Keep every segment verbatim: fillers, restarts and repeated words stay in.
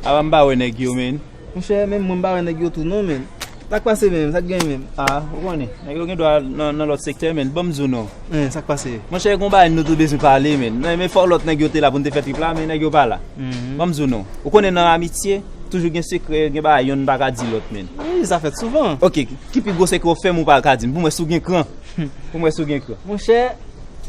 Apa m pa wè nèg yo, men. Monchè, menm mwen m pa wè nèg yo tou non, men. Sa k pase menm? Sa k gen menm? Ah, ou konnen, nèg yo gen dwa nan, nan lòt sektè, men. Ban m di w non. Hein, sa k pase? Monchè, gen yon bagay nou tou bezwen pale, men. Men, men fò lòt nèg yo te la pou n te fè trip la, men nèg yo pa la. Mhm. Ban m di w non. Ou konnen nan amitye, toujou gen sekrè, gen bagay yonn pa ka di lòt, men. Wi, sa fèt souvan. Ok, ki pi gwo sekrè w fè m ou pa ka di m? Pou mwen si w gen kran. Pou mwen si w gen kran. Monchè,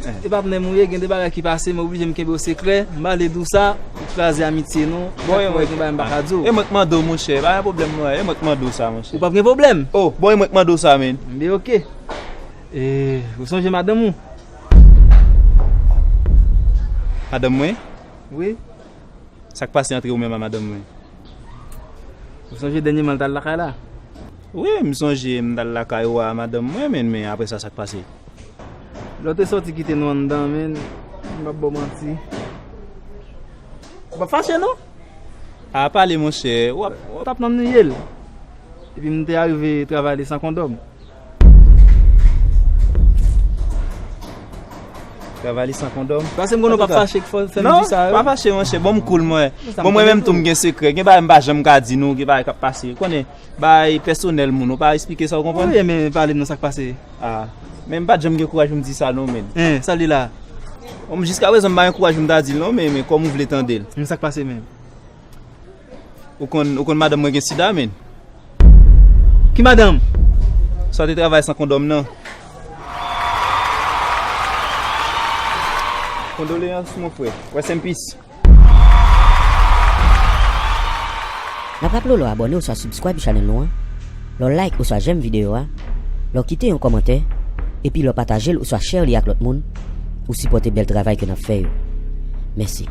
e patnè m ou ye, gen de bagay ki pase, mwen oblije m kenbe w sekrè. M pa vle di w sa, ou kraze amitye nou. Bon, e mwen, gen bagay m pa ka di w. E mwen k mande w, monchè, pa gen pwoblèm, non, e mwen k mande w sa, monchè. Ou p ap gen pwoblèm? Oh, bon, e mwen k mande w sa, men. Enben, ok. E, ou sonje madanm ou? Madanm mwen? Wi. Sa k pase antre ou menm ak madanm mwen? Ou sonje dènyèman l t al lakay la? Wi, m sonje m t al lakay ou a madanm mwen, men, men apre sa, sa k pase? Lè w te sòti kite nou anndan, men, m p ap ba w manti. Ou p ap fache, non? A, pale, monchè. W ap, w ap. T ap nan niye l. Epi m te arive travay li san kondòm. Travay li san kondòm? Paske m konnen w p ap fache k fè m di sa yo. Non, pa fache, monchè. Bon, m cool, mwen. Bon, mwen menm tou, m gen sekrè. Gen bagay m pa janm ka di nou, gen bagay k ap pase. Ou konnen, bagay pèsonèl moun, ou pa eksplike sa, ou konprann? Wi, men pale m nan sa k pase. Ah, men m pa t janm gen kouraj pou m di sa non, men. Hein, sa l ye la? Bon, jiskaprezan, m pa gen kouraj pou m ta di l non, men, men kòm ou vle tande l. Men sa k pase menm? Ou konn, ou konn madanm mwen gen sida, men. Ki madanm? Sa w te travay san kondòm nan. Kondoleyans, mon frè. Rest in peace. N ap raple w lè w abòne oswa subscribe channel nou an, lè w like oswa j'aime videyo a, lè w kite yon kòmantè, epi lè w pataje l oswa share li ak lòt moun, ou sipòte bèl travay ke n ap fè yo. Mèsi.